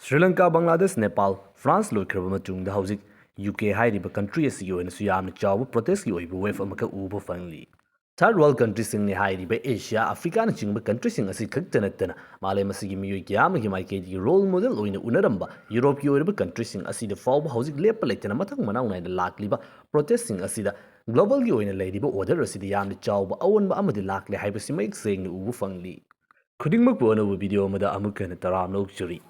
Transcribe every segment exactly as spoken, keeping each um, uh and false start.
Shri Lanka, Bangladesh, Nepal, France ꯂꯣꯏꯈ꯭ꯔꯕ ꯃꯇꯨꯡꯗ ꯍꯧꯖꯤꯛ ꯌꯨ ꯀꯦ ꯍꯥꯏꯔꯤꯕ ꯀꯟꯇ꯭ꯔꯤ ꯑꯁꯤꯒꯤ ꯑꯣꯏꯅꯁꯨ ꯌꯥꯝꯅ ꯆꯥꯎꯕ ꯄ꯭ꯔꯣꯇꯦꯁꯀꯤ ꯑꯣꯏꯕ ꯋꯦꯚ ꯑꯃꯈꯛ ꯎꯕ ꯐꯪꯂꯤ꯫ ꯊꯥꯔꯗ ꯋꯥꯔꯜꯗ ꯀꯟꯇ꯭ꯔꯤꯁꯤꯡꯅꯤ ꯍꯥꯏꯔꯤꯕ ꯑꯦꯁꯤꯌꯥ, ꯑꯐ꯭ꯔꯤꯀꯥꯅꯆꯤꯡꯕ ꯀꯟꯇ꯭ꯔꯤꯁꯤꯡ ꯑꯁꯤ ꯈꯛꯇ ꯅꯠꯇꯅ ꯃꯥꯂꯦꯝ ꯑꯁꯤꯒꯤ ꯃꯤꯑꯣꯏ ꯀꯌꯥ ꯑꯃꯒꯤ ꯃꯥꯏꯀꯩꯗꯒꯤ ꯔꯣꯜ ꯃꯣꯗꯦꯜ ꯑꯣꯏꯅ ꯎꯅꯔꯝꯕ ꯌꯨꯔꯣꯞꯀꯤ ꯑꯣꯏꯔꯤꯕ ꯀꯟꯇ꯭ꯔꯤꯁꯤꯡ ꯑꯁꯤꯗ ꯐꯥꯎꯕ ꯍꯧꯖꯤꯛ ꯂꯦꯞꯄ ꯂꯩꯇꯅ ꯃꯊꯪ ꯃꯅꯥꯎ ꯅꯥꯏꯅ ꯂꯥꯛꯂꯤꯕ ꯄ꯭ꯔꯣꯇꯦꯁꯁꯤꯡ ꯑꯁꯤꯗ ꯒ꯭ꯂꯣꯕꯦꯜꯒꯤ ꯑꯣꯏꯅ ꯂꯩꯔꯤꯕ ꯑꯣꯔꯗꯔ ꯑꯁꯤꯗ ꯌꯥꯝꯅ ꯆꯥꯎꯕ ꯑꯑꯣꯟꯕ ꯑꯃꯗꯤ ꯂꯥꯛꯂꯦ ꯍꯥꯏꯕꯁꯤ ꯃꯌꯦꯛ ꯁꯦꯡꯅ ꯎꯕ ꯐꯪꯂꯤ꯫ ꯈꯨꯗꯤꯡꯃꯛꯄꯨ ꯑꯅꯧꯕ ꯚꯤꯗꯤꯑꯣ ꯑꯃꯗ ꯑꯃꯨꯛ ꯍꯟꯅ ꯇꯔꯥꯝꯅ ꯑꯣꯛꯆꯔꯤ꯫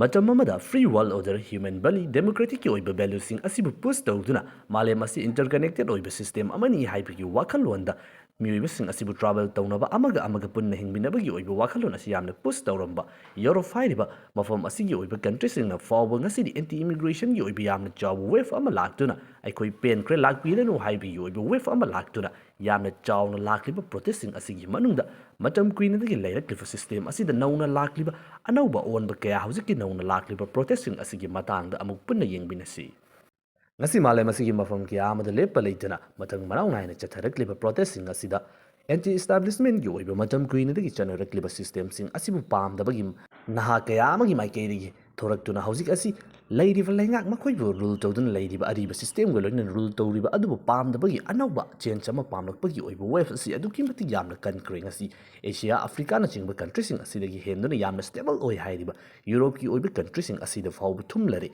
ꯃꯇꯝ ꯑꯃꯗ ꯐ꯭ꯔꯤ ꯋꯥꯔꯜꯗ ꯑꯣꯔꯗꯔ, ꯍ꯭ꯌꯨꯃꯦꯟ ꯚꯦꯂꯤ, ꯗꯦꯃꯣꯀ꯭ꯔꯦꯇꯤꯛꯀꯤ ꯑꯣꯏꯕ ꯚꯦꯂ꯭ꯌꯨꯁꯤꯡ ꯑꯁꯤꯕꯨ ꯄꯨꯁ ꯇꯧꯗꯨꯅ ꯃꯥꯂꯦꯝ ꯑꯁꯤ ꯏꯟꯇꯔꯀꯅꯦꯛꯇꯦꯗ ꯑꯣꯏꯕ ꯁꯤꯁꯇꯦꯝ ꯑꯃꯅꯤ ꯍꯥꯏꯕꯒꯤ ꯋꯥꯈꯜꯂꯣꯟꯗ ꯃꯤꯑꯣꯏꯕꯁꯤꯡ ꯑꯁꯤꯕꯨ ꯇ꯭ꯔꯥꯚꯦꯜ ꯇꯧꯅꯕ, ꯑꯃꯒ ꯑꯃꯒ ꯄꯨꯟꯅ ꯍꯤꯡꯃꯤꯟꯅꯕꯒꯤ ꯑꯣꯏꯕ ꯋꯥꯈꯜꯂꯣꯟ ꯑꯁꯤ ꯌꯥꯝꯅ ꯄꯨꯁ ꯇꯧꯔꯝꯕ ꯌꯨꯔꯣꯞ ꯍꯥꯏꯔꯤꯕ ꯃꯐꯝ ꯑꯁꯤꯒꯤ ꯑꯣꯏꯕ ꯀꯟꯇ꯭ꯔꯤꯁꯤꯡꯅ ꯐꯥꯎꯕ ꯉꯁꯤꯗꯤ ꯑꯦꯟꯇꯤ ꯏꯃꯤꯒ꯭ꯔꯦꯁꯟꯒꯤ ꯑꯣꯏꯕ ꯌꯥꯝꯅ ꯆꯥꯎꯕ ꯋꯦꯚ ꯑꯃ ꯂꯥꯛꯇꯨꯅ ꯑꯩꯈꯣꯏ ꯄꯦꯟꯈ꯭ꯔꯦ, ꯂꯥꯛꯄꯤꯔꯅꯨ ꯍꯥꯏꯕꯒꯤ ꯑꯣꯏꯕ ꯋꯦꯚ ꯑꯃ ꯂꯥꯛꯇꯨꯅ ꯌꯥꯝꯅ ꯆꯥꯎꯅ ꯂꯥꯛꯂꯤꯕ ꯄ꯭ꯔꯣꯇꯦꯁꯁꯤꯡ ꯑꯁꯤꯒꯤ ꯃꯅꯨꯡꯗ ꯃꯇꯝ ꯀꯨꯏꯅꯗꯒꯤ ꯂꯩꯔꯛꯂꯤꯕ ꯁꯤꯁꯇꯦꯝ ꯑꯁꯤꯗ ꯅꯧꯅ ꯂꯥꯛꯂꯤꯕ ꯑꯅꯧꯕ ꯑꯑꯣꯟꯕ ꯀꯌꯥ, ꯍꯧꯖꯤꯛꯀꯤ ꯅꯧꯅ ꯂꯥꯛꯂꯤꯕ ꯄ꯭ꯔꯣꯇꯦꯁꯁꯤꯡ ꯑꯁꯤꯒꯤ ꯃꯇꯥꯡꯗ ꯑꯃꯨꯛ ꯄꯨꯟꯅ ꯌꯦꯡꯃꯤꯟꯅꯁꯤ꯫ ꯉꯁꯤ ꯃꯥꯂꯦꯝ ꯑꯁꯤꯒꯤ ꯃꯐꯝ ꯀꯌꯥ ꯑꯃꯗ ꯂꯦꯞꯄ ꯂꯩꯇꯅ ꯃꯊꯪ ꯃꯅꯥꯎ ꯅꯥꯏꯅ ꯆꯠꯊꯔꯛꯂꯤꯕ ꯄ꯭ꯔꯣꯇꯦꯁꯁꯤꯡ ꯑꯁꯤꯗ ꯑꯦꯟꯇꯤ ꯏꯁꯇꯥꯕ꯭ꯂꯤꯁꯃꯦꯟꯒꯤ ꯑꯣꯏꯕ ꯃꯇꯝ ꯀꯨꯏꯅꯗꯒꯤ ꯆꯠꯅꯔꯛꯂꯤꯕ ꯁꯤꯁꯇꯦꯝꯁꯤꯡ ꯑꯁꯤꯕꯨ ꯄꯥꯝꯗꯕꯒꯤ ꯅꯍꯥ ꯀꯌꯥ ꯑꯃꯒꯤ ꯃꯥꯏꯀꯩꯗꯒꯤ ꯊꯣꯔꯛꯇꯨꯅ ꯍꯧꯖꯤꯛ ꯑꯁꯤ ꯂꯩꯔꯤꯕ ꯂꯩꯉꯥꯛ, ꯃꯈꯣꯏꯕꯨ ꯔꯨꯜ ꯇꯧꯗꯨꯅ ꯂꯩꯔꯤꯕ ꯑꯔꯤꯕ ꯁꯤꯁꯇꯦꯝꯒ ꯂꯣꯏꯅꯅ ꯔꯨꯜ ꯇꯧꯔꯤꯕ ꯑꯗꯨꯕꯨ ꯄꯥꯝꯗꯕꯒꯤ ꯑꯅꯧꯕ ꯆꯦꯟꯖ ꯑꯃ ꯄꯥꯝꯂꯛꯄꯒꯤ ꯑꯣꯏꯕ ꯋꯦꯚ ꯑꯁꯤ ꯑꯗꯨꯛꯀꯤ ꯃꯇꯤꯛ ꯌꯥꯝꯅ ꯀꯟꯈ꯭ꯔꯦ꯫ ꯉꯁꯤ ꯑꯦꯁꯤꯌꯥ, ꯑꯐ꯭ꯔꯤꯀꯥꯅꯆꯤꯡꯕ ꯀꯟꯇ꯭ꯔꯤꯁꯤꯡ ꯑꯁꯤꯗꯒꯤ ꯍꯦꯟꯗꯨꯅ ꯌꯥꯝꯅ ꯁ꯭ꯇꯦꯕꯜ ꯑꯣꯏ ꯍꯥꯏꯔꯤꯕ ꯌꯨꯔꯣꯞꯀꯤ ꯑꯣꯏꯕ ꯀꯟꯇ꯭ꯔꯤꯁꯤꯡ ꯑꯁꯤꯗ ꯐꯥꯎꯕ ꯊꯨꯝꯂꯔꯦ꯫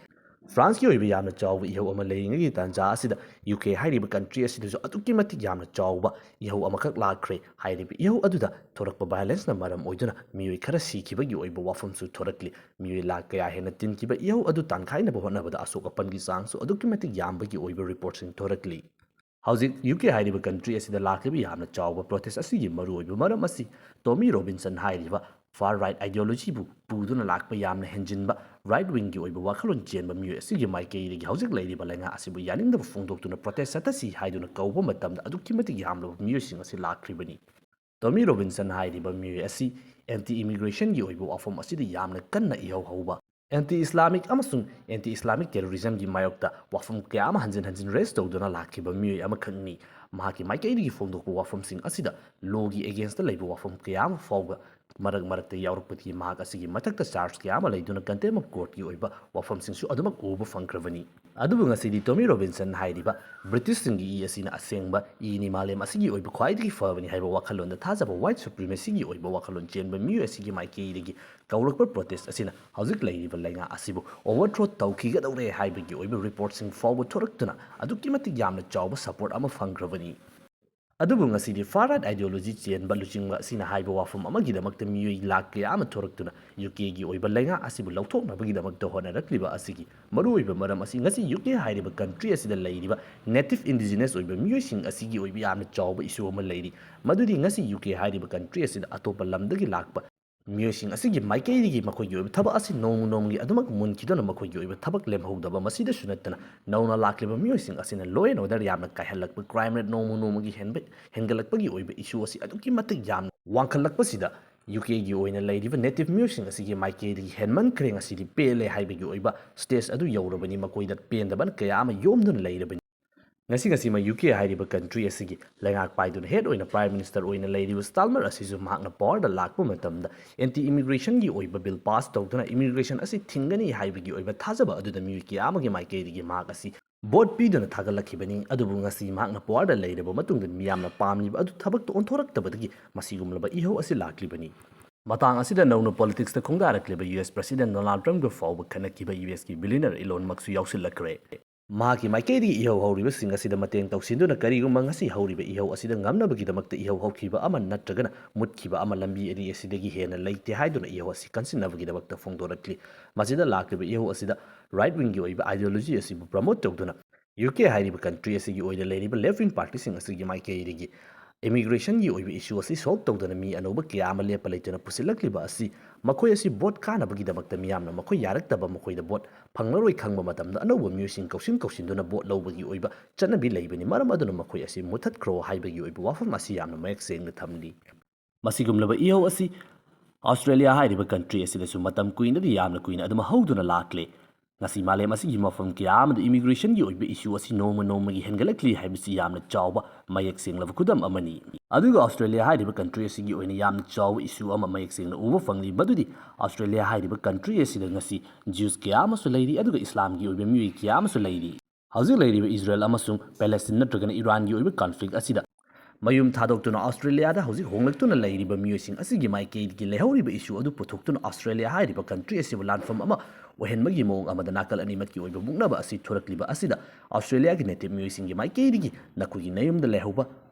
ꯐ꯭ꯔꯥꯟꯁꯀꯤ ꯑꯣꯏꯕ ꯌꯥꯝꯅ ꯆꯥꯎꯕ ꯏꯍꯧ ꯑꯃ ꯂꯩꯔꯤꯉꯩꯒꯤ ꯇꯥꯟꯖꯥ ꯑꯁꯤꯗ ꯌꯨ ꯀꯦ ꯍꯥꯏꯔꯤꯕ ꯀꯟꯇ꯭ꯔꯤ ꯑꯁꯤꯗꯁꯨ ꯑꯗꯨꯛꯀꯤ ꯃꯇꯤꯛ ꯌꯥꯝꯅ ꯆꯥꯎꯕ ꯏꯍꯧ ꯑꯃꯈꯛ ꯂꯥꯛꯈ꯭ꯔꯦ꯫ ꯍꯥꯏꯔꯤꯕ ꯏꯍꯧ ꯑꯗꯨꯗ ꯊꯣꯔꯛꯄ ꯚꯥꯏꯑꯣꯂꯦꯟꯁꯅ ꯃꯔꯝ ꯑꯣꯏꯗꯨꯅ ꯃꯤꯑꯣꯏ ꯈꯔ ꯁꯤꯈꯤꯕꯒꯤ ꯑꯣꯏꯕ ꯋꯥꯐꯝꯁꯨ ꯊꯣꯔꯛꯂꯤ꯫ ꯃꯤꯑꯣꯏ ꯂꯥꯈ ꯀꯌꯥ ꯍꯦꯟꯅ ꯇꯤꯟꯈꯤꯕ ꯏꯍꯧ ꯑꯗꯨ ꯇꯥꯟꯈꯥꯏꯅꯕ ꯍꯣꯠꯅꯕꯗ ꯑꯁꯣꯛ ꯑꯄꯟꯒꯤ ꯆꯥꯡꯁꯨ ꯑꯗꯨꯛꯀꯤ ꯃꯇꯤꯛ ꯌꯥꯝꯕꯒꯤ ꯑꯣꯏꯕ ꯔꯤꯄꯣꯔꯠꯁꯤꯡ ꯊꯣꯔꯛꯂꯤ꯫ ꯍꯧꯖꯤꯛ ꯌꯨ ꯀꯦ ꯍꯥꯏꯔꯤꯕ ꯀꯟꯇ꯭ꯔꯤ ꯑꯁꯤꯗ ꯂꯥꯛꯂꯤꯕ ꯌꯥꯝꯅ ꯆꯥꯎꯕ ꯄ꯭ꯔꯣꯇꯦꯁ ꯑꯁꯤꯒꯤ ꯃꯔꯨꯑꯣꯏꯕ ꯃꯔꯝ ꯑꯁꯤ ꯇꯣꯃꯤ ꯔꯣꯕꯤꯟꯁꯟ ꯍꯥꯏꯔꯤꯕ ꯐꯥꯔ ꯔꯥꯏꯠ ꯑꯥꯏꯗꯤꯌꯣꯂꯣꯖꯤꯕꯨ ꯄꯨꯗꯨꯅ ꯂꯥꯛꯄ ꯌꯥꯝꯅ ꯍꯦꯟꯖꯤꯟꯕ ꯔꯥꯏꯠ ꯋꯤꯡꯒꯤ ꯑꯣꯏꯕ ꯋꯥꯈꯜꯂꯣꯟ ꯆꯦꯟꯕ ꯃꯤꯑꯣꯏ ꯑꯁꯤꯒꯤ ꯃꯥꯏꯀꯩꯗꯒꯤ ꯍꯧꯖꯤꯛ ꯂꯩꯔꯤꯕ ꯂꯩꯉꯥꯛ ꯑꯁꯤꯕꯨ ꯌꯥꯅꯤꯡꯗꯕ ꯐꯣꯡꯗꯣꯛꯇꯨꯅ ꯄ꯭ꯔꯣꯇꯦꯁ ꯆꯠꯊꯁꯤ ꯍꯥꯏꯗꯨꯅ ꯀꯧꯕ ꯃꯇꯝꯗ ꯑꯗꯨꯛꯀꯤ ꯃꯇꯤꯛ ꯌꯥꯝꯂꯕ ꯃꯤꯑꯣꯏꯁꯤꯡ ꯑꯁꯤ ꯂꯥꯛꯈ꯭ꯔꯤꯕꯅꯤ꯫ ꯇꯣꯃꯤ ꯔꯣꯕꯤꯟꯁꯟ ꯍꯥꯏꯔꯤꯕ ꯃꯤꯑꯣꯏ ꯑꯁꯤ ꯑꯦꯟꯇꯤ ꯏꯃꯤꯒ꯭ꯔꯦꯁꯟꯒꯤ ꯑꯣꯏꯕ ꯋꯥꯐꯝ ꯑꯁꯤꯗ ꯌꯥꯝꯅ ꯀꯟꯅ ꯏꯍꯧ ꯍꯧꯕ ꯑꯦꯟꯇꯤ ꯏꯁꯂꯥꯃꯤꯛ ꯑꯃꯁꯨꯡ ꯑꯦꯟꯇꯤ ꯏꯁꯂꯥꯃꯤꯛ ꯇꯦꯔꯣꯔꯤꯖꯝꯒꯤ ꯃꯥꯌꯣꯛꯇ ꯋꯥꯐꯝ ꯀꯌꯥ ꯑꯃ ꯍꯟꯖꯤꯟ ꯍꯟꯖꯤꯟ ꯔꯦꯖ ꯇꯧꯗꯨꯅ ꯂꯥꯛꯈꯤꯕ ꯃꯤꯑꯣꯏ ꯑꯃꯈꯛꯅꯤ꯫ ꯃꯍꯥꯛꯀꯤ ꯃꯥꯏꯀꯩꯗꯒꯤ ꯐꯣꯡꯗꯣꯛꯄ ꯋꯥꯐꯝꯁꯤꯡ ꯑꯁꯤꯗ ꯂꯣꯒꯤ ꯑꯦꯒꯦꯟꯁꯇ ꯂꯩꯕ ꯋꯥꯐꯝ ꯀꯌꯥ ꯑꯃ ꯐꯥꯎꯕ ꯃꯔꯛ ꯃꯔꯛꯇ ꯌꯥꯎꯔꯛꯄꯗꯒꯤ ꯃꯍꯥꯛ ꯑꯁꯤꯒꯤ ꯃꯊꯛꯇ ꯆꯥꯔꯖ ꯀꯌꯥ ꯑꯃ ꯂꯩꯗꯨꯅ ꯀꯟꯇꯦꯝ ꯑꯣꯐ ꯀꯣꯔꯠꯀꯤ ꯑꯣꯏꯕ ꯋꯥꯐꯝꯁꯤꯡꯁꯨ ꯑꯗꯨꯃꯛ ꯎꯕ ꯐꯪꯈ꯭ꯔꯕꯅꯤ꯫ ꯑꯗꯨꯕꯨ ꯉꯁꯤꯗꯤ ꯇꯣꯃꯤ ꯔꯣꯕꯤꯟꯁꯟ ꯍꯥꯏꯔꯤꯕ ꯕ꯭ꯔꯤꯇꯤꯁꯁꯤꯡꯒꯤ ꯏ ꯑꯁꯤꯅ ꯑꯁꯦꯡꯕ ꯏꯅꯤ, ꯃꯥꯂꯦꯝ ꯑꯁꯤꯒꯤ ꯑꯣꯏꯕ ꯈ꯭ꯋꯥꯏꯗꯒꯤ ꯐꯕꯅꯤ ꯍꯥꯏꯕ ꯋꯥꯈꯜꯂꯣꯟꯗ ꯊꯥꯖꯕ ꯋꯥꯏꯠ ꯁꯨꯄ꯭ꯔꯤꯃꯦꯁꯤꯒꯤ ꯑꯣꯏꯕ ꯋꯥꯈꯜꯂꯣꯟ ꯆꯦꯟꯕ ꯃꯤꯑꯣꯏ ꯑꯁꯤꯒꯤ ꯃꯥꯏꯀꯩꯗꯒꯤ ꯀꯧꯔꯛꯄ ꯄ꯭ꯔꯣꯇꯦꯁ ꯑꯁꯤꯅ ꯍꯧꯖꯤꯛ ꯂꯩꯔꯤꯕ ꯂꯩꯉꯥꯛ ꯑꯁꯤꯕꯨ ꯑꯣꯚꯔꯊ꯭ꯔꯣ ꯇꯧꯈꯤꯒꯗꯧꯔꯦ ꯍꯥꯏꯕꯒꯤ ꯑꯣꯏꯕ ꯔꯤꯄꯣꯔꯠꯁꯤꯡ ꯐꯥꯎꯕ ꯊꯣꯔꯛꯇꯨꯅ ꯑꯗꯨꯛꯀꯤ ꯃꯇꯤꯛ ꯌꯥꯝꯅ ꯆꯥꯎꯕ ꯁꯄꯣꯔꯠ ꯑꯃ ꯐꯪꯈ꯭ꯔꯕꯅꯤ꯫ ꯑꯗꯨꯕꯨ ꯉꯁꯤꯗꯤ ꯐꯥꯔ ꯔꯥꯏꯠ ꯑꯥꯏꯗꯤꯌꯣꯂꯣꯖꯤ ꯆꯦꯟꯕ ꯂꯨꯆꯤꯡꯕ ꯑꯁꯤꯅ ꯍꯥꯏꯕ ꯋꯥꯐꯝ ꯑꯃꯒꯤꯗꯃꯛꯇ ꯃꯤꯑꯣꯏ ꯂꯥꯈ ꯀꯌꯥ ꯑꯃ ꯊꯣꯔꯛꯇꯨꯅ ꯌꯨ ꯀꯦꯒꯤ ꯑꯣꯏꯕ ꯂꯩꯉꯥꯛ ꯑꯁꯤꯕꯨ ꯂꯧꯊꯣꯛꯅꯕꯒꯤꯗꯃꯛꯇ ꯍꯣꯠꯅꯔꯛꯂꯤꯕ ꯑꯁꯤꯒꯤ ꯃꯔꯨꯑꯣꯏꯕ ꯃꯔꯝ ꯑꯁꯤ ꯉꯁꯤ ꯌꯨ ꯀꯦ ꯍꯥꯏꯔꯤꯕ ꯀꯟꯇ꯭ꯔꯤ ꯑꯁꯤꯗ ꯂꯩꯔꯤꯕ ꯅꯦꯇꯤꯚ ꯏꯟꯗꯤꯖꯤꯅꯁ ꯑꯣꯏꯕ ꯃꯤꯑꯣꯏꯁꯤꯡ ꯑꯁꯤꯒꯤ ꯑꯣꯏꯕ ꯌꯥꯝꯅ ꯆꯥꯎꯕ ꯏꯁꯨ ꯑꯃ ꯂꯩꯔꯤ꯫ ꯃꯗꯨꯗꯤ ꯉꯁꯤ ꯌꯨ ꯀꯦ ꯍꯥꯏꯔꯤꯕ ꯀꯟꯇ꯭ꯔꯤ ꯑꯁꯤꯗ ꯑꯇꯣꯞꯄ ꯂꯝꯗꯒꯤ ꯂꯥꯛꯄ ꯃꯤꯑꯣꯏꯁꯤꯡ ꯑꯁꯤꯒꯤ ꯃꯥꯏꯀꯩꯗꯒꯤ ꯃꯈꯣꯏꯒꯤ ꯑꯣꯏꯕ ꯊꯕꯛ ꯑꯁꯤ ꯅꯣꯡꯃ ꯅꯣꯡꯃꯒꯤ ꯑꯗꯨꯃꯛ ꯃꯨꯟꯈꯤꯗꯨꯅ ꯃꯈꯣꯏꯒꯤ ꯑꯣꯏꯕ ꯊꯕꯛ ꯂꯦꯝꯍꯧꯗꯕ꯫ ꯃꯁꯤꯗꯁꯨ ꯅꯠꯇꯅ ꯅꯧꯅ ꯂꯥꯛꯂꯤꯕ ꯃꯤꯑꯣꯏꯁꯤꯡ ꯑꯁꯤꯅ law and order ꯌꯥꯝꯅ ꯀꯥꯏꯍꯜꯂꯛꯄ, ꯀ꯭ꯔꯥꯏꯝ ꯔꯦꯠ ꯅꯣꯡꯃ ꯅꯣꯡꯃꯒꯤ ꯍꯦꯟꯕ ꯍꯦꯟꯒꯠꯂꯛꯄꯒꯤ ꯑꯣꯏꯕ ꯏꯁꯨ ꯑꯁꯤ ꯑꯗꯨꯛꯀꯤ ꯃꯇꯤꯛ ꯌꯥꯝꯅ ꯋꯥꯡꯈꯠꯂꯛꯄꯁꯤꯗ ꯌꯨ ꯀꯦꯒꯤ ꯑꯣꯏꯅ ꯂꯩꯔꯤꯕ ꯅꯦꯇꯤꯚ ꯃꯤꯑꯣꯏꯁꯤꯡ ꯑꯁꯤꯒꯤ ꯃꯥꯏꯀꯩꯗꯒꯤ ꯍꯦꯟꯃꯟꯈ꯭ꯔꯦ, ꯉꯁꯤꯗꯤ ꯄꯦꯜꯂꯦ ꯍꯥꯏꯕꯒꯤ ꯑꯣꯏꯕ ꯁ꯭ꯇꯦꯖ ꯑꯗꯨ ꯌꯧꯔꯕꯅꯤ꯫ ꯃꯈꯣꯏꯗ ꯄꯦꯟꯗꯕꯅ ꯀꯌꯥ ꯑꯃ ꯌꯣꯝꯗꯨꯅ ꯂꯩꯔꯕꯅꯤ꯫ ꯉꯁꯤ ꯉꯁꯤꯃꯛ ꯌꯨ ꯀꯦ ꯍꯥꯏꯔꯤꯕ ꯀꯟꯇ꯭ꯔꯤ ꯑꯁꯤꯒꯤ ꯂꯩꯉꯥꯛ ꯄꯥꯏꯗꯨꯅ ꯍꯦꯠ ꯑꯣꯏꯅ ꯄ꯭ꯔꯥꯏꯝ ꯃꯤꯅꯤꯁꯇꯔ ꯑꯣꯏꯅ ꯂꯩꯔꯤꯕ ꯁ꯭ꯇꯥꯔꯃꯔ ꯑꯁꯤꯁꯨ ꯃꯍꯥꯛꯅ ꯄꯥꯋꯔꯗ ꯂꯥꯛꯄ ꯃꯇꯝꯗ ꯑꯦꯟꯇꯤ ꯏꯃꯤꯒ꯭ꯔꯦꯁꯟꯒꯤ ꯑꯣꯏꯕ ꯕꯤꯜ ꯄꯥꯁ ꯇꯧꯗꯨꯅ ꯏꯃꯤꯒ꯭ꯔꯦꯁꯟ ꯑꯁꯤ ꯊꯤꯡꯒꯅꯤ ꯍꯥꯏꯕꯒꯤ ꯑꯣꯏꯕ ꯊꯥꯖꯕ ꯑꯗꯨꯗ ꯃꯤꯑꯣꯏ ꯀꯌꯥ ꯑꯃꯒꯤ ꯃꯥꯏꯀꯩꯗꯒꯤ ꯃꯍꯥꯛ ꯑꯁꯤ ꯚꯣꯠ ꯄꯤꯗꯨꯅ ꯊꯥꯒꯠꯂꯛꯈꯤꯕꯅꯤ꯫ ꯑꯗꯨꯕꯨ ꯉꯁꯤ ꯃꯍꯥꯛꯅ ꯄꯥꯋꯔꯗ ꯂꯩꯔꯕ ꯃꯇꯨꯡꯗ ꯃꯤꯌꯥꯝꯅ ꯄꯥꯝꯂꯤꯕ ꯑꯗꯨ ꯊꯕꯛꯇ ꯑꯣꯟꯊꯣꯔꯛꯇꯕꯗꯒꯤ ꯃꯁꯤꯒꯨꯝꯂꯕ ꯏꯍꯧ ꯑꯁꯤ ꯂꯥꯛꯂꯤꯕꯅꯤ꯫ ꯃꯇꯥꯡ ꯑꯁꯤꯗ ꯅꯧꯅ ꯄꯣꯂꯤꯇꯤꯛꯁꯇ ꯈꯣꯡꯗꯥꯔꯛꯂꯤꯕ ꯌꯨ ꯑꯦꯁ ꯄ꯭ꯔꯁꯤꯗꯦꯟ ꯗꯣꯅꯥꯜꯗ ꯇ꯭ꯔꯝꯞꯀ ꯐꯥꯎꯕ ꯈꯠꯅꯈꯤꯕ ꯌꯨ ꯑꯦꯁꯀꯤ ꯕꯤꯂꯤꯅꯔ ꯏꯂꯣꯟ ꯃꯁ꯭ꯛꯁꯨ ꯌꯥꯎꯁꯤꯜꯂꯛꯈ꯭ꯔꯦ꯫ ꯃꯍꯥꯛꯀꯤ ꯃꯥꯏꯀꯩꯗꯒꯤ ꯏꯍꯧ ꯍꯧꯔꯤꯕꯁꯤꯡ ꯑꯁꯤꯗ ꯃꯇꯦꯡ ꯇꯧꯁꯤꯟꯗꯨꯅ ꯀꯔꯤꯒꯨꯝꯕ ꯉꯁꯤ ꯍꯧꯔꯤꯕ ꯏꯍꯧ ꯑꯁꯤꯗ ꯉꯝꯅꯕꯒꯤꯗꯃꯛꯇ ꯏꯍꯧ ꯍꯧꯈꯤꯕ ꯑꯃ ꯅꯠꯇ꯭ꯔꯒꯅ ꯃꯨꯠꯈꯤꯕ ꯑꯃ ꯂꯝꯕꯤ ꯑꯅꯤ ꯑꯁꯤꯗꯒꯤ ꯍꯦꯟꯅ ꯂꯩꯇꯦ ꯍꯥꯏꯗꯨꯅ ꯏꯍꯧ ꯑꯁꯤ ꯀꯟꯁꯤꯟꯅꯕꯒꯤꯗꯃꯛꯇ ꯐꯣꯡꯗꯣꯔꯛꯂꯤ꯫ ꯃꯁꯤꯗ ꯂꯥꯛꯂꯤꯕ ꯏꯍꯧ ꯑꯁꯤꯗ ꯔꯥꯏꯠ ꯋꯤꯡꯒꯤ ꯑꯣꯏꯕ ꯑꯥꯏꯗꯤꯌꯣꯂꯣꯖꯤ ꯑꯁꯤꯕꯨ ꯄ꯭ꯔꯃꯣꯠ ꯇꯧꯗꯨꯅ ꯌꯨ ꯀꯦ ꯍꯥꯏꯔꯤꯕ ꯀꯟꯇ꯭ꯔꯤ ꯑꯁꯤꯒꯤ ꯑꯣꯏꯅ ꯂꯩꯔꯤꯕ ꯂꯦꯐ ꯋꯤꯡ ꯄꯥꯔꯇꯤꯁꯤꯡ ꯑꯁꯤꯒꯤ ꯃꯥꯏꯀꯩꯗꯒꯤ ꯏꯃꯤꯒ꯭ꯔꯦꯁꯟꯒꯤ ꯑꯣꯏꯕ ꯏꯁꯨ ꯑꯁꯤ ꯁꯣꯜꯕ ꯇꯧꯗꯅ ꯃꯤ ꯑꯅꯧꯕ ꯀꯌꯥ ꯑꯃ ꯂꯦꯞꯄ ꯂꯩꯇꯅ ꯄꯨꯁꯤꯜꯂꯛꯂꯤꯕ ꯑꯁꯤ ꯃꯈꯣꯏ ꯑꯁꯤ ꯚꯣꯠ ꯀꯥꯅꯕꯒꯤꯗꯃꯛꯇ ꯃꯤꯌꯥꯝꯅ ꯃꯈꯣꯏ ꯌꯥꯔꯛꯇꯕ, ꯃꯈꯣꯏꯗ ꯚꯣꯠ ꯐꯪꯂꯔꯣꯏ ꯈꯪꯕ ꯃꯇꯝꯗ ꯑꯅꯧꯕ ꯃꯤꯑꯣꯏꯁꯤꯡ ꯀꯧꯁꯤꯟ ꯀꯧꯁꯤꯟꯗꯨꯅ ꯚꯣꯠ ꯂꯧꯕꯒꯤ ꯑꯣꯏꯕ ꯆꯠꯅꯕꯤ ꯂꯩꯕꯅꯤ꯫ ꯃꯔꯝ ꯑꯗꯨꯅ ꯃꯈꯣꯏ ꯑꯁꯤ ꯃꯨꯊꯠꯈ꯭ꯔꯣ ꯍꯥꯏꯕꯒꯤ ꯑꯣꯏꯕ ꯋꯥꯐꯝ ꯑꯁꯤ ꯌꯥꯝꯅ ꯃꯌꯦꯛ ꯁꯦꯡꯅ ꯊꯝꯂꯤ꯫ ꯃꯁꯤꯒꯨꯝꯂꯕ ꯏꯍꯧ ꯑꯁꯤ ꯑꯣꯁꯇ꯭ꯔꯦꯂꯤꯌꯥ ꯍꯥꯏꯔꯤꯕ ꯀꯟꯇ꯭ꯔꯤ ꯑꯁꯤꯗꯁꯨ ꯃꯇꯝ ꯀꯨꯏꯅꯗꯤ ꯌꯥꯝꯅ ꯀꯨꯏꯅ ꯑꯗꯨꯝ ꯍꯧꯗꯨꯅ ꯂꯥꯛꯂꯦ꯫ ꯉꯁꯤ ꯃꯥꯂꯦꯝ ꯑꯁꯤꯒꯤ ꯃꯐꯝ ꯀꯌꯥ ꯑꯃꯗ ꯏꯃꯤꯒ꯭ꯔꯦꯁꯟꯒꯤ ꯑꯣꯏꯕ ꯏꯁꯨ ꯑꯁꯤ ꯅꯣꯡꯃ ꯅꯣꯡꯃꯒꯤ ꯍꯦꯟꯒꯠꯂꯛꯂꯤ ꯍꯥꯏꯕꯁꯤ ꯌꯥꯝꯅ ꯆꯥꯎꯕ ꯃꯌꯦꯛ ꯁꯦꯡꯂꯕ ꯈꯨꯗꯝ ꯑꯃꯅꯤ꯫ ꯑꯗꯨꯒ ꯑꯣꯁꯇ꯭ꯔꯦꯂꯤꯌꯥ ꯍꯥꯏꯔꯤꯕ ꯀꯟꯇ꯭ꯔꯤ ꯑꯁꯤꯒꯤ ꯑꯣꯏꯅ ꯌꯥꯝꯅ ꯆꯥꯎꯕ ꯏꯁꯨ ꯑꯃ ꯃꯌꯦꯛ ꯁꯦꯡꯅ ꯎꯕ ꯐꯪꯂꯤ, ꯃꯗꯨꯗꯤ ꯑꯣꯁꯇ꯭ꯔꯦꯂꯤꯌꯥ ꯍꯥꯏꯔꯤꯕ ꯀꯟꯇ꯭ꯔꯤ ꯑꯁꯤꯗ ꯉꯁꯤ ꯖ꯭ꯌꯨꯁ ꯀꯌꯥ ꯑꯃꯁꯨ ꯂꯩꯔꯤ, ꯑꯗꯨꯒ ꯏꯁꯂꯥꯝꯒꯤ ꯑꯣꯏꯕ ꯃꯤꯑꯣꯏ ꯀꯌꯥ ꯑꯃꯁꯨ ꯂꯩꯔꯤ꯫ ꯍꯧꯖꯤꯛ ꯂꯩꯔꯤꯕ ꯏꯖꯔꯦꯜ ꯑꯃꯁꯨꯡ ꯄꯦꯂꯦꯁꯇꯤꯟ ꯅꯠꯇ꯭ꯔꯒꯅ ꯏꯔꯥꯟꯒꯤ ꯑꯣꯏꯕ ꯀꯟꯐ꯭ꯂꯤꯛ ꯑꯁꯤꯗ ꯃꯌꯨꯝ ꯊꯥꯗꯣꯛꯇꯨꯅ ꯑꯣꯁꯇ꯭ꯔꯦꯂꯤꯌꯥꯗ ꯍꯧꯖꯤꯛ ꯍꯣꯡꯂꯛꯇꯨꯅ ꯂꯩꯔꯤꯕ ꯃꯤꯑꯣꯏꯁꯤꯡ ꯑꯁꯤꯒꯤ ꯃꯥꯏꯀꯩꯗꯒꯤ ꯂꯩꯍꯧꯔꯤꯕ ꯏꯁꯨ ꯑꯗꯨ ꯄꯨꯊꯣꯛꯇꯨꯅ ꯑꯣꯁꯇ꯭ꯔꯦꯂꯤꯌꯥ ꯍꯥꯏꯔꯤꯕ ꯀꯟꯇ꯭ꯔꯤ ꯑꯁꯤꯕꯨ ꯂꯥꯟꯐꯝ ꯑꯃ ꯑꯣꯏꯍꯟꯕꯒꯤ ꯃꯑꯣꯡ ꯑꯃꯗ ꯅꯥꯀꯜ ꯑꯅꯤꯃꯛꯀꯤ ꯑꯣꯏꯕ ꯃꯨꯛꯅꯕ ꯑꯁꯤ ꯊꯣꯔꯛꯂꯤꯕ ꯑꯁꯤꯗ ꯑꯣꯁꯇ꯭ꯔꯦꯂꯤꯌꯥꯒꯤ ꯅꯦꯇꯤꯚ ꯃꯤꯑꯣꯏꯁꯤꯡꯒꯤ ꯃꯥꯏꯀꯩꯗꯒꯤ ꯅꯈꯣꯏꯒꯤ ꯅꯌꯨꯝꯗ ꯂꯩꯍꯧꯕ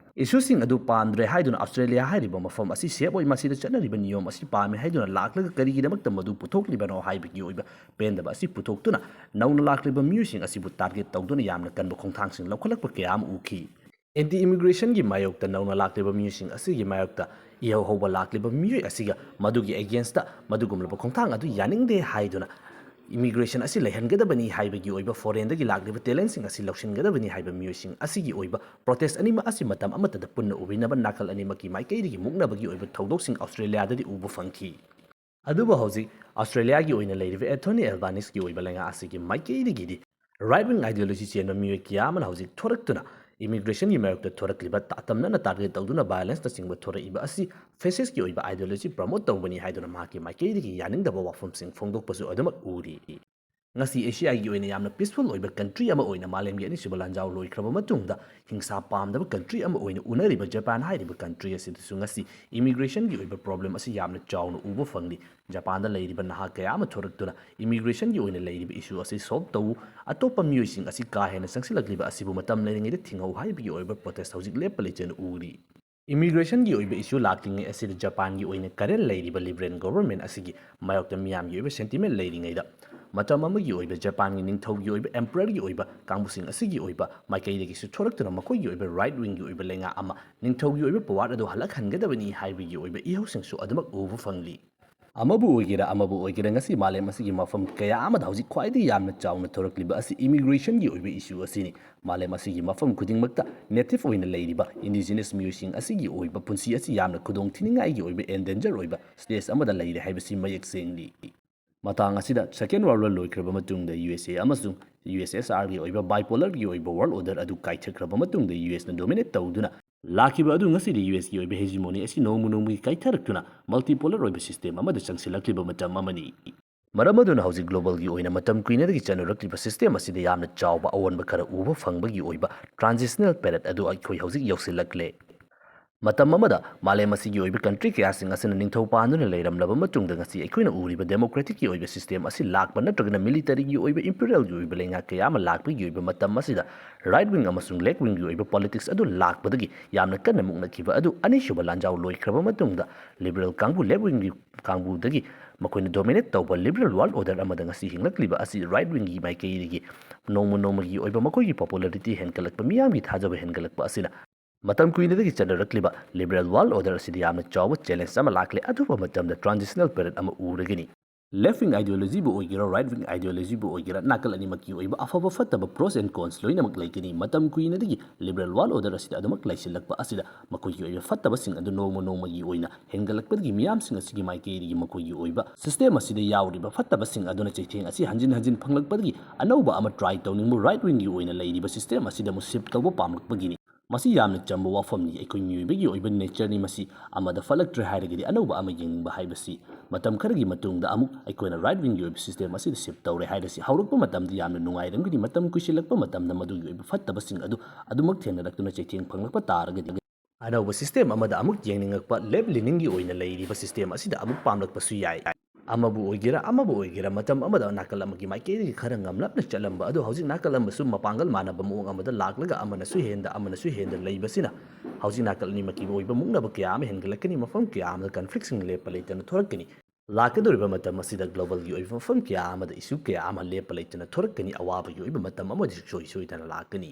ꯏꯁꯨꯁꯤꯡ ꯑꯗꯨ ꯄꯥꯝꯗ꯭ꯔꯦ ꯍꯥꯏꯗꯨꯅ ꯑꯣꯁꯇ꯭ꯔꯦꯂꯤꯌꯥ ꯍꯥꯏꯔꯤꯕ ꯃꯐꯝ ꯑꯁꯤ ꯁꯦꯞ ꯑꯣꯏ, ꯃꯁꯤꯗ ꯆꯠꯅꯔꯤꯕ ꯅꯤꯌꯣꯝ ꯑꯁꯤ ꯄꯥꯝꯃꯤ ꯍꯥꯏꯗꯨꯅ ꯂꯥꯛꯂꯒ ꯀꯔꯤꯒꯤꯗꯃꯛꯇ ꯃꯗꯨ ꯄꯨꯊꯣꯛꯂꯤꯕꯅꯣ ꯍꯥꯏꯕꯒꯤ ꯑꯣꯏꯕ ꯄꯦꯟꯗꯕ ꯑꯁꯤ ꯄꯨꯊꯣꯛꯇꯨꯅ ꯅꯧꯅ ꯂꯥꯛꯂꯤꯕ ꯃꯤꯑꯣꯏꯁꯤꯡ ꯑꯁꯤꯕꯨ ꯇꯥꯔꯒꯦꯠ ꯇꯧꯗꯨꯅ ꯌꯥꯝꯅ ꯀꯟꯕ ꯈꯣꯡꯊꯥꯡꯁꯤꯡ ꯂꯧꯈꯠꯂꯛꯄ ꯀꯌꯥ ꯑꯃ ꯎꯈꯤ꯫ ꯑꯦꯟꯇꯤ ꯏꯃꯤꯒ꯭ꯔꯦꯁꯟꯒꯤ ꯃꯥꯌꯣꯛꯇ ꯅꯧꯅ ꯂꯥꯛꯂꯤꯕ ꯃꯤꯑꯣꯏꯁꯤꯡ ꯑꯁꯤꯒꯤ ꯃꯥꯌꯣꯛꯇ ꯏꯍꯧ ꯍꯧꯕ ꯂꯥꯛꯂꯤꯕ ꯃꯤꯑꯣꯏ ꯑꯁꯤꯒ ꯃꯗꯨꯒꯤ ꯑꯦꯒꯦꯟꯁꯇ ꯃꯗꯨꯒꯨꯝꯂꯕ ꯈꯣꯡꯊꯥꯡ ꯑꯗꯨ ꯌꯥꯅꯤꯡꯗꯦ ꯍꯥꯏꯗꯨꯅ ꯏꯃꯤꯒ꯭ꯔꯦꯁꯟ ꯑꯁꯤ ꯂꯩꯍꯟꯒꯗꯕꯅꯤ ꯍꯥꯏꯕꯒꯤ ꯑꯣꯏꯕ, ꯐꯣꯔꯦꯟꯗꯒꯤ ꯂꯥꯛꯂꯤꯕ ꯇꯦꯂꯦꯟꯁꯤꯡ ꯑꯁꯤ ꯂꯧꯁꯤꯟꯒꯗꯕꯅꯤ ꯍꯥꯏꯕ ꯃꯤꯑꯣꯏꯁꯤꯡ ꯑꯁꯤꯒꯤ ꯑꯣꯏꯕ ꯄ꯭ꯔꯣꯇꯦꯁ ꯑꯅꯤꯃꯛ ꯑꯁꯤ ꯃꯇꯝ ꯑꯃꯠꯇꯗ ꯄꯨꯟꯅ ꯎꯕꯤꯅꯕ ꯅꯥꯀꯜ ꯑꯅꯤꯃꯛꯀꯤ ꯃꯥꯏꯀꯩꯗꯒꯤ ꯃꯨꯛꯅꯕꯒꯤ ꯑꯣꯏꯕ ꯊꯧꯗꯣꯛꯁꯤꯡ ꯑꯣꯁꯇ꯭ꯔꯦꯂꯤꯌꯥꯗꯗꯤ ꯎꯕ ꯐꯪꯈꯤ꯫ ꯑꯗꯨꯕꯨ ꯍꯧꯖꯤꯛ ꯑꯣꯁꯇ꯭ꯔꯦꯂꯤꯌꯥꯒꯤ ꯑꯣꯏꯅ ꯂꯩꯔꯤꯕ ꯑꯦꯟꯊꯣꯅꯤ ꯑꯦꯜꯕꯥꯅꯤꯁꯀꯤ ꯑꯣꯏꯕ ꯂꯩꯉꯥꯛ ꯑꯁꯤꯒꯤ ꯃꯥꯏꯀꯩꯗꯒꯤꯗꯤ ꯔꯥꯏꯠ ꯋꯤꯡ ꯑꯥꯏꯗꯤꯌꯣꯂꯣꯖꯤ ꯆꯦꯟꯕ ꯃꯤꯑꯣꯏ ꯀꯌꯥ ꯑꯃꯅ ꯍꯧꯖꯤꯛ ꯊꯣꯔꯛꯇꯨꯅ ꯏꯃꯤꯒ꯭ꯔꯦꯁꯟꯒꯤ ꯃꯥꯌꯣꯛꯇ ꯊꯣꯔꯛꯂꯤꯕ ꯇꯥꯇꯝꯅꯅ ꯇꯥꯔꯒꯦꯠ ꯇꯧꯗꯨꯅ ꯚꯥꯏꯑꯣꯂꯦꯟꯁꯅꯆꯤꯡꯕ ꯊꯣꯔꯛꯏꯕ ꯑꯁꯤ ꯐꯦꯁꯤꯁꯀꯤ ꯑꯣꯏꯕ ꯑꯥꯏꯗꯤꯌꯣꯂꯣꯖꯤ ꯄ꯭ꯔꯃꯣꯠ ꯇꯧꯕꯅꯤ ꯍꯥꯏꯗꯨꯅ ꯃꯍꯥꯛꯀꯤ ꯃꯥꯏꯀꯩꯗꯒꯤ ꯌꯥꯅꯤꯡꯗꯕ ꯋꯥꯐꯝꯁꯤꯡ ꯐꯣꯡꯗꯣꯛꯄꯁꯨ ꯑꯗꯨꯃꯛ ꯎꯔꯤ꯫ ꯉꯁꯤ ꯑꯦꯁꯤꯌꯥꯒꯤ ꯑꯣꯏꯅ ꯌꯥꯝꯅ ꯄꯤꯁꯐꯨꯜ ꯑꯣꯏꯕ ꯀꯟꯇ꯭ꯔꯤ ꯑꯃ ꯑꯣꯏꯅ ꯃꯥꯂꯦꯝꯒꯤ ꯑꯅꯤꯁꯨꯕ ꯂꯥꯟꯖꯥꯎ ꯂꯣꯏꯈ꯭ꯔꯕ ꯃꯇꯨꯡꯗ ꯍꯤꯡꯁꯥ ꯄꯥꯝꯗꯕ ꯀꯟꯇ꯭ꯔꯤ ꯑꯃ ꯑꯣꯏꯅ ꯎꯅꯔꯤꯕ ꯖꯄꯥꯟ ꯍꯥꯏꯔꯤꯕ ꯀꯟꯇ꯭ꯔꯤ ꯑꯁꯤꯗꯁꯨ ꯉꯁꯤ ꯏꯃꯤꯒ꯭ꯔꯦꯁꯟꯒꯤ ꯑꯣꯏꯕ ꯄ꯭ꯔꯣꯕ꯭ꯂꯦꯝ ꯑꯁꯤ ꯌꯥꯝꯅ ꯆꯥꯎꯅ ꯎꯕ ꯐꯪꯂꯤ꯫ ꯖꯄꯥꯟꯗ ꯂꯩꯔꯤꯕ ꯅꯍꯥ ꯀꯌꯥ ꯑꯃ ꯊꯣꯔꯛꯇꯨꯅ ꯏꯃꯤꯒ꯭ꯔꯦꯁꯟꯒꯤ ꯑꯣꯏꯅ ꯂꯩꯔꯤꯕ ꯏꯁꯨ ꯑꯁꯤ ꯁꯣꯜꯕ ꯇꯧ, ꯑꯇꯣꯞꯄ ꯃꯤꯑꯣꯏꯁꯤꯡ ꯑꯁꯤ ꯀꯥ ꯍꯦꯟꯅ ꯆꯪꯁꯤꯜꯂꯛꯂꯤꯕ ꯑꯁꯤꯕꯨ ꯃꯇꯝ ꯂꯩꯔꯤꯉꯩꯗ ꯊꯤꯡꯍꯧ ꯍꯥꯏꯕꯒꯤ ꯑꯣꯏꯕ ꯄ꯭ꯔꯣꯇꯦꯁ ꯍꯧꯖꯤꯛ ꯂꯦꯞꯄ ꯂꯩꯇꯅ ꯎꯔꯤ꯫ ꯏꯃꯤꯒ꯭ꯔꯦꯁꯟꯒꯤ ꯑꯣꯏꯕ ꯏꯁꯨ ꯂꯥꯛꯂꯤꯉꯩ ꯑꯁꯤꯗ ꯖꯄꯥꯟꯒꯤ ꯑꯣꯏꯅ ꯀꯔꯦꯟ ꯂꯩꯔꯤꯕ ꯂꯤꯕꯔꯦꯜ ꯒꯣꯚꯔꯟꯃꯦꯟ ꯑꯁꯤꯒꯤ ꯃꯥꯌꯣꯛꯇ ꯃꯤꯌꯥꯝꯒꯤ ꯑꯣꯏꯕ ꯁꯦꯟꯇꯤꯃꯦꯟ ꯂꯩꯔꯤꯉꯩꯗ, ꯃꯇꯝ ꯑꯃꯒꯤ ꯑꯣꯏꯕ ꯖꯄꯥꯟꯒꯤ ꯅꯤꯡꯊꯧꯒꯤ ꯑꯣꯏꯕ ꯑꯦꯝꯄꯔꯔꯒꯤ ꯑꯣꯏꯕ ꯀꯥꯡꯕꯨꯁꯤꯡ ꯑꯁꯤꯒꯤ ꯑꯣꯏꯕ ꯃꯥꯏꯀꯩꯗꯒꯤꯁꯨ ꯊꯣꯔꯛꯇꯨꯅ ꯃꯈꯣꯏꯒꯤ ꯑꯣꯏꯕ ꯔꯥꯏꯠ ꯋꯤꯡꯒꯤ ꯑꯣꯏꯕ ꯂꯩꯉꯥꯛ ꯑꯃ ꯅꯤꯡꯊꯧꯒꯤ ꯑꯣꯏꯕ ꯄꯋꯥꯔ ꯑꯗꯨ ꯍꯜꯂꯛꯍꯟꯒꯗꯕꯅꯤ ꯍꯥꯏꯕꯒꯤ ꯑꯣꯏꯕ ꯏꯍꯧꯁꯤꯡꯁꯨ ꯑꯗꯨꯃꯛ ꯎꯕ ꯐꯪꯂꯤ꯫ ꯑꯃꯕꯨ ꯑꯣꯏꯒꯦꯔꯥ ꯑꯃꯕꯨ ꯑꯣꯏꯒꯦꯔꯥ, ꯉꯁꯤ ꯃꯥꯂꯦꯝ ꯑꯁꯤꯒꯤ ꯃꯐꯝ ꯀꯌꯥ ꯑꯃꯗ ꯍꯧꯖꯤꯛ ꯈ꯭ꯋꯥꯏꯗꯒꯤ ꯌꯥꯝꯅ ꯆꯥꯎꯅ ꯊꯣꯔꯛꯂꯤꯕ ꯑꯁꯤ immigrationꯒꯤ ꯑꯣꯏꯕ issue ꯑꯁꯤꯅꯤ꯫ ꯃꯥꯂꯦꯝ ꯑꯁꯤꯒꯤ ꯃꯐꯝ ꯈꯨꯗꯤꯡꯃꯛꯇ native ꯑꯣꯏꯅ ꯂꯩꯔꯤꯕ indigenous ꯃꯤꯑꯣꯏꯁꯤꯡ ꯑꯁꯤꯒꯤ ꯑꯣꯏꯕ ꯄꯨꯟꯁꯤ ꯑꯁꯤ ꯌꯥꯝꯅ ꯈꯨꯗꯣꯡ ꯊꯤꯅꯤꯡꯉꯥꯏꯒꯤ ꯑꯣꯏꯕ endanger ꯑꯣꯏꯕ stage ꯑꯃꯗ ꯂꯩꯔꯦ ꯍꯥꯏꯕꯁꯤ ꯃꯌꯦꯛ ꯁꯦꯡꯂꯤ꯫ ꯃꯇꯥꯡ ꯑꯁꯤꯗ Second World War ꯂꯣꯏꯈ꯭ꯔꯕ ꯃꯇꯨꯡꯗ U S A ꯑꯃꯁꯨꯡ U S S R ꯒꯤ ꯑꯣꯏꯕ bipolarꯒꯤ ꯑꯣꯏꯕ world order ꯑꯗꯨ ꯀꯥꯏꯊꯈ꯭ꯔꯕ ꯃꯇꯨꯡꯗ U S ꯅ dominate ꯇꯧꯗꯨꯅ ꯂꯥꯛꯈꯤꯕ ꯑꯗꯨ ꯉꯁꯤꯗꯤ U S ꯀꯤ ꯑꯣꯏꯕ hegemony ꯑꯁꯤ ꯅꯣꯡꯃ ꯅꯣꯡꯃꯒꯤ ꯀꯥꯏꯊꯔꯛꯇꯨꯅ multipolar ꯑꯣꯏꯕ system ꯑꯃꯗ ꯆꯪꯁꯤꯜꯂꯛꯂꯤꯕ ꯃꯇꯝ ꯑꯃꯅꯤ꯫ ꯃꯔꯝ ꯑꯗꯨꯅ ꯍꯧꯖꯤꯛ globalꯒꯤ ꯑꯣꯏꯅ ꯃꯇꯝ ꯀꯨꯏꯅꯗꯒꯤ ꯆꯠꯅꯔꯛꯂꯤꯕ system ꯑꯁꯤꯗ ꯌꯥꯝꯅ ꯆꯥꯎꯕ ꯑꯑꯣꯟꯕ ꯈꯔ ꯎꯕ ꯐꯪꯕꯒꯤ ꯑꯣꯏꯕ transitional period ꯑꯗꯨ ꯑꯩꯈꯣꯏ ꯍꯧꯖꯤꯛ ꯌꯧꯁꯤꯜꯂꯛꯂꯦ꯫ ꯃꯇꯝ ꯑꯃꯗ ꯃꯥꯂꯦꯝ ꯑꯁꯤꯒꯤ ꯑꯣꯏꯕ country ꯀꯌꯥꯁꯤꯡ ꯑꯁꯤꯅ ꯅꯤꯡꯊꯧ ꯄꯥꯟꯗꯨꯅ ꯂꯩꯔꯝꯂꯕ ꯃꯇꯨꯡꯗ, ꯉꯁꯤ ꯑꯩꯈꯣꯏꯅ ꯎꯔꯤꯕ democraticꯀꯤ ꯑꯣꯏꯕ system ꯑꯁꯤ ꯂꯥꯛꯄ ꯅꯠꯇ꯭ꯔꯒꯅ militaryꯒꯤ ꯑꯣꯏꯕ imperialꯒꯤ ꯑꯣꯏꯕ ꯂꯩꯉꯥꯛ ꯀꯌꯥ ꯑꯃ ꯂꯥꯛꯄꯒꯤ ꯑꯣꯏꯕ ꯃꯇꯝ ꯑꯁꯤꯗ right wing ꯑꯃꯁꯨꯡ left wingꯒꯤ ꯑꯣꯏꯕ politics ꯑꯗꯨ ꯂꯥꯛꯄꯗꯒꯤ ꯌꯥꯝꯅ ꯀꯟꯅ ꯃꯨꯛꯅꯈꯤꯕ ꯑꯗꯨ ꯑꯅꯤꯁꯨꯕ ꯂꯥꯟꯖꯥꯎ ꯂꯣꯏꯈ꯭ꯔꯕ ꯃꯇꯨꯡꯗ liberal ꯀꯥꯡꯕꯨ left wingꯒꯤ ꯀꯥꯡꯕꯨꯗꯒꯤ ꯃꯈꯣꯏꯅ dominate ꯇꯧꯕ liberal world order ꯑꯃꯗ ꯉꯁꯤ ꯍꯤꯡꯂꯛꯂꯤꯕ ꯑꯁꯤ right wingꯒꯤ ꯃꯥꯏꯀꯩꯗꯒꯤ ꯅꯣꯡꯃ ꯅꯣꯡꯃꯒꯤ ꯑꯣꯏꯕ ꯃꯈꯣꯏꯒꯤ popularity ꯍꯦꯟꯒꯠꯂꯛꯄ, ꯃꯤꯌꯥꯝꯒꯤ ꯊꯥꯖꯕ ꯍꯦꯟꯒꯠꯂꯛꯄ ꯑꯁꯤꯅ ꯃꯇꯝ ꯀꯨꯏꯅꯗꯒꯤ ꯆꯠꯅꯔꯛꯂꯤꯕ liberal world order ꯑꯁꯤꯗ ꯌꯥꯝꯅ ꯆꯥꯎꯕ challenge ꯑꯃ ꯂꯥꯛꯂꯦ꯫ ꯑꯊꯨꯕ ꯃꯇꯝꯗ transitional period ꯑꯃ ꯎꯔꯒꯅꯤ꯫ Left wing ideologyꯕꯨ ꯑꯣꯏꯒꯦꯔꯥ, right wing ideologyꯕꯨ ꯑꯣꯏꯒꯦꯔꯥ, ꯅꯥꯀꯜ ꯑꯅꯤꯃꯛꯀꯤ ꯑꯣꯏꯕ ꯑꯐꯕ ꯐꯠꯇꯕ pros and cons ꯂꯣꯏꯅꯃꯛ ꯂꯩꯒꯅꯤ꯫ ꯃꯇꯝ ꯀꯨꯏꯅꯗꯒꯤ liberal world order ꯑꯁꯤꯗ ꯑꯗꯨꯃꯛ ꯂꯩꯁꯤꯜꯂꯛꯄ ꯑꯁꯤꯗ ꯃꯈꯣꯏꯒꯤ ꯑꯣꯏꯕ ꯐꯠꯇꯕꯁꯤꯡ ꯑꯗꯨ ꯅꯣꯡꯃ ꯅꯣꯡꯃꯒꯤ ꯑꯣꯏꯅ ꯍꯦꯟꯒꯠꯂꯛꯄꯗꯒꯤ ꯃꯤꯌꯥꯝꯁꯤꯡ ꯑꯁꯤꯒꯤ ꯃꯥꯏꯀꯩꯗꯒꯤ ꯃꯈꯣꯏꯒꯤ ꯑꯣꯏꯕ system ꯑꯁꯤꯗ ꯌꯥꯎꯔꯤꯕ ꯐꯠꯇꯕꯁꯤꯡ ꯑꯗꯨꯅ ꯆꯩꯊꯦꯡ ꯑꯁꯤ ꯍꯟꯖꯤꯟ ꯍꯟꯖꯤꯟ ꯐꯪꯂꯛꯄꯗꯒꯤ ꯑꯅꯧꯕ ꯑꯃ try ꯇꯧꯅꯤꯡꯕ right wingꯒꯤ ꯑꯣꯏꯅ ꯂꯩꯔꯤꯕ system ꯑꯁꯤꯗ ꯑꯃꯨꯛ shift ꯇꯧꯕ ꯄꯥꯝꯂꯛꯄꯒꯤꯅꯤ꯫ ꯃꯁꯤ ꯌꯥꯝꯅ ꯆꯝꯕ ꯋꯥꯐꯝꯅꯤ꯫ ꯑꯩꯈꯣꯏ ꯃꯤꯑꯣꯏꯕꯒꯤ ꯑꯣꯏꯕ natureꯅꯤ ꯃꯁꯤ꯫ ꯑꯃꯗ ꯐꯠꯂꯛꯇ꯭ꯔꯦ ꯍꯥꯏꯔꯒꯗꯤ ꯑꯅꯧꯕ ꯑꯃ ꯌꯦꯡꯅꯤꯡꯕ ꯍꯥꯏꯕꯁꯤ꯫ ꯃꯇꯝ ꯈꯔꯒꯤ ꯃꯇꯨꯡꯗ ꯑꯃꯨꯛ ꯑꯩꯈꯣꯏꯅ right wingꯒꯤ ꯑꯣꯏꯕ system ꯑꯁꯤꯗ shift ꯇꯧꯔꯦ ꯍꯥꯏꯔꯁꯤ꯫ ꯍꯧꯔꯛꯄ ꯃꯇꯝꯗ ꯌꯥꯝꯅ ꯅꯨꯡꯉꯥꯏꯔꯝꯒꯅꯤ꯫ ꯃꯇꯝ ꯀꯨꯏꯁꯤꯜꯂꯛꯄ ꯃꯇꯝꯗ ꯃꯗꯨꯒꯤ ꯑꯣꯏꯕ ꯐꯠꯇꯕꯁꯤꯡ ꯑꯗꯨ ꯑꯗꯨꯃꯛ ꯊꯦꯡꯅꯔꯛꯇꯨꯅ ꯆꯩꯊꯦꯡ ꯐꯪꯂꯛꯄ ꯇꯥꯔꯒꯗꯤ ꯑꯅꯧꯕ system ꯑꯃꯗ ꯑꯃꯨꯛ ꯌꯦꯡꯅꯤꯡꯉꯛꯄ, left leaningꯒꯤ ꯑꯣꯏꯅ ꯂꯩꯔꯤꯕ system ꯑꯁꯤꯗ ꯑꯃꯨꯛ ꯄꯥꯝꯂꯛꯄꯁꯨ ꯌꯥꯏ꯫ ꯑꯃꯕꯨ ꯑꯣꯏꯒꯦꯔꯥ ꯑꯃꯕꯨ ꯑꯣꯏꯒꯦꯔꯥ, ꯃꯇꯝ ꯑꯃꯗ ꯅꯥꯀꯜ ꯑꯃꯒꯤ ꯃꯥꯏꯀꯩꯗꯒꯤ ꯈꯔ ꯉꯝꯂꯞꯅ ꯆꯠꯂꯝꯕ ꯑꯗꯨ ꯍꯧꯖꯤꯛ ꯅꯥꯀꯜ ꯑꯃꯁꯨ ꯃꯄꯥꯡꯒꯜ ꯃꯥꯟꯅꯕ ꯃꯑꯣꯡ ꯑꯃꯗ ꯂꯥꯛꯂꯒ ꯑꯃꯅꯁꯨ ꯍꯦꯟꯗ ꯑꯃꯅꯁꯨ ꯍꯦꯟꯗ ꯂꯩꯕꯁꯤꯅ ꯍꯧꯖꯤꯛ ꯅꯥꯀꯜ ꯑꯅꯤꯃꯛꯀꯤ ꯑꯣꯏꯕ ꯃꯨꯛꯅꯕ ꯀꯌꯥ ꯑꯃ ꯍꯦꯟꯒꯠꯂꯛꯀꯅꯤ꯫ ꯃꯐꯝ ꯀꯌꯥ ꯑꯃꯗ conflictꯁꯤꯡ ꯂꯦꯞꯄ ꯂꯩꯇꯅ ꯊꯣꯔꯛꯀꯅꯤ꯫ ꯂꯥꯛꯀꯗꯧꯔꯤꯕ ꯃꯇꯝ ꯑꯁꯤꯗ globalꯒꯤ ꯑꯣꯏꯕ ꯃꯐꯝ ꯀꯌꯥ ꯑꯃꯗ issue ꯀꯌꯥ ꯑꯃ ꯂꯦꯞꯄ ꯂꯩꯇꯅ ꯊꯣꯔꯛꯀꯅꯤ꯫ ꯑꯋꯥꯕꯒꯤ ꯑꯣꯏꯕ ꯃꯇꯝ ꯑꯃꯗꯤ ꯁꯨꯡꯁꯣꯏ ꯁꯣꯏꯗꯅ ꯂꯥꯛꯀꯅꯤ꯫